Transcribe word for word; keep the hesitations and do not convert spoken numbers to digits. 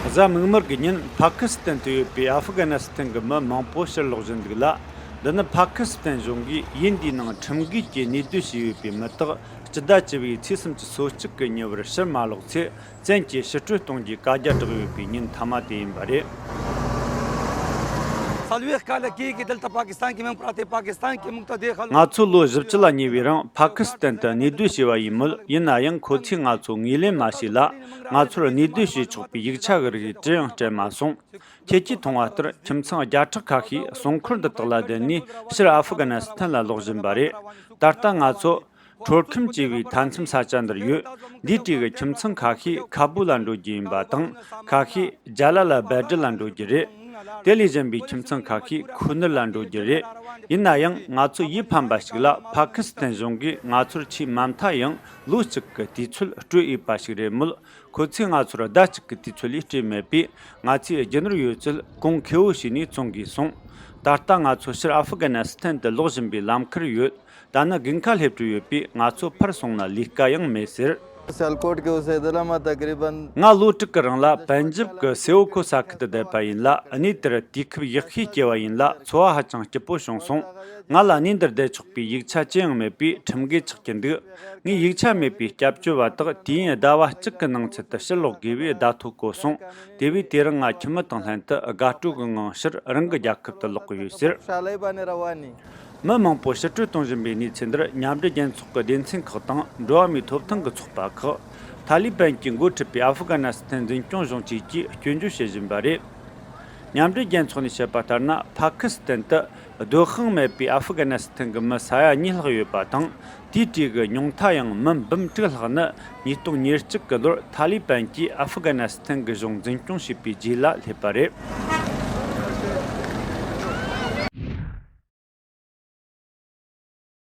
གཟའ་མིག་དམར་གྱི་ཉིན་ཕ་ཁི་སི་ཐན་དུ་ཡོད་པའི་ཨ་ཧྥུ་ག་ན་སི་ཐན་གྱི་མི་མང་པོ་ཕྱིར་ལོག་བཞིན་འདུག་ལ། འདི་ནི་ཕ་ཁི་སི་ཐན་གཞུང་གིས་ཡུལ་འདིའི་ནང་ཁྲིམས་འགལ་གྱིས་གནས་སྡོད་བྱས་ཡོད་པའི་མི་དག་སྤྱི་ཟླ་བཅུ་པའི་ཚེས་སུམ་ཅུ་སོ་གཅིག་གི་ཉིན་བར་ཕྱིར་མ་ལོག་ཚེ། བཙན་གྱིས་ཕྱིར་སྤྲོད་གཏོང་རྒྱུའི་བཀའ་རྒྱ་བསྒྲགས་ཡོད་པའི་ཉིན་མཐའ་མ་དེ་ཡིན་པ་རེད། سلويخ کاله کېږي دلته پاکستان کې موږ پراته یو، پاکستان کې موږ ته دې خلکو ང་ཚོ་ལོ་བཞི་བཅུ་ལ་ཉེ་བའི་རིང་ཕ་ཁི་སི་ཐན་དུ་གནས་སྡོད་བྱས་པ་ཡིན་མོད། ཡིན་ན་ཡང་ཁོ་ཚོས་ང་ཚོ་ངོས་ལེན་མ་བྱས་ལ། ང་ཚོར་གནས་སྡོད་བྱེད་ཆོག་པའི་ཡིག་ཆ་གི་རིགས་སྤྲད་ཡང་སྤྲད་མ་སོང་། ཁྱེད་ཀྱིས་མཐོང་བ་ལྟར་ཁྱིམ་ཚང་བརྒྱ་ཕྲག་ཁ་ཤས་སྲུང་འཁོར་འདི་དག་ལ་བསྡད་ནས་ཕྱིར་ཨ་ཧྥུ་ག་ན་སི་ཐན་ལ་ལོག་བཞིན་པ་རེད། ད་ལྟ་ང་ཚོ། ཁྲོར་ཁིམ་ཅེས་པའི་མཐའ་མཚམས་ས་ཆ་འདིར་ཡོད། འདིའི་གྲས་ཀྱི་ཁྱིམ་ཚང་ཁ་ཤས་ཁ་སྦུག་ལ་འགྲོ་རྒྱུ་ཡིན་པ་དང་། ཁ་ཤས་ཇ་ལ་ལ་སྦལ་ཏི་ལ་འགྲོ་རྒྱུ་རེད། དེ་ལས་གཞན་པའི་ཁྱིམ་ཚང་ཁ་ཤས་ཁུ་ནུར་ལ་འགྲོ་རྒྱུ་རེད། ཡིན་ན་ཡང་ང་ཚོ་ཡིད་ཕམ་པ་ཞིག་ལ་ཕ་ཁི་སི་ཐན་གཞུང་གིས་ང་ཚོར་ཆེས་མ་མཐའ་ཡང་ལོ་གཅིག་གི་དུས་ཚོད་སྤྲོད་འོས་པ་ཞིག་རེད་མོད། ཁོ་ཚོས་ང་ཚོར་ཟླ་གཅིག་གི་དུས་ཚོད་ལས་སྤྲད་མེད་པས། ང་ཚོས་རྒྱུ་ནོར་ཡོད་ཚད་གོང་ཁེ་བོ་བྱས་ནས་བཙོང་དགོས་སོང་། ད་ལྟ་ང་ཚོ་ཕྱིར་ཨ་ཧྥུ་ག་ན་སི་ཐན་དུ་ལོག་བཞིན་པའི་ལམ་ཁར་ཡོད། ད་ནི་དགུན་ཁ་སླེབས་གྲབས་ཡོད་པས། ང་ཚོ་ཕར་སོང་ན་ལས་ཀ་ཡང་མེད་ཟེར། سیالکوٹ کې اوسېدلم، تقریباً ང་ལོ་དྲུག་གི་རིང་ལ་པན་ཇབ་ཀྱི་སེའོ་ཁོ་ས་ཁུལ་དུ་བསྡད་པ་ཡིན་ལ། གནས་དེར་དུས་སྐབས་ཡག་ཤོས་སྐྱེལ་བ་ཡིན་ལ། འཚོ་བ་ཧ་ཅང་སྐྱིད་པོ་བྱུང་སོང་། ང་ལ་གནས་འདིར་བསྡད་ཆོག་པའི་ཡིག་ཆ་ཅི་ཡང་མེད་པས་ཁྲིམས་འགལ་ཆགས་ཀྱི་འདུག་ངས་ཡིག་ཆ་མེད་པའི་སྐྱབས་བཅོལ་བ་དག་དུས་ཡུན་ཟླ་བ་གཅིག་གི་ནང་ཚུད་དུ་ཕྱིར་ལོག་དགོས་པའི་བརྡ་ཐོ་བཀོད་སོང་། དེ་བས་དེ་རིང་ང་ཁྱིམ་མི་དང་ལྷན་དུ་དགའ་སྤྲོ་གི་ངང་ཕྱིར་རང་གི་རྒྱལ་ཁབ་ཏུ་ལོག་གི་ཡོད་ཟེར། མི་མང་པོ་ཕྱིར་སྤྲོད་གཏོང་བཞིན་པའི་གནས་ཚུལ་འདིར་མཉམ་འབྲེལ་རྒྱལ་ཚོགས་ཀྱི་སྡེ་ཚན་ཁག་དང་འགྲོ་བ་མིའི་ཐོབ་ཐང་གི་ཚོགས་པ་ཁག་ཐ་ལི་པན་གྱིས་འགོ་ཁྲིད་པའི་ཨ་ཧྥུ་ག་ན་སི་ཐན་འཛིན་སྐྱོང་གཞུང་བཅས་ཀྱིས་སྐྱོན་བརྗོད་བྱེད་བཞིན་པ་རེད། མཉམ་འབྲེལ་རྒྱལ་ཚོགས་ནས་བཤད་པ་ལྟར་ན། ཕ་ཁི་སི་ཐན་དུ་སྡོད་དབང་མེད་པའི་ཨ་ཧྥུ་ག་ན་སི་ཐན་གྱི་མི་ས་ཡ་གཉིས་ལྷག་ཡོད་པ་དང་། དེའི་གྲས་ཀྱི་ཉུང་མཐའ་ཡང་མི་འབུམ་དྲུག་ལྷག་ནི་ཉིས་སྟོང་ཉེར་གཅིག་གི་ལོར་ཐ་ལི་པན་གྱིས་ཨ་ཧྥུ་ག་ན་སི་ཐན་གྱི་གཞུང་འཛིན་སྐྱོང་བྱས་པའི་རྗེས་ལ་སླེབས་པ་རེད།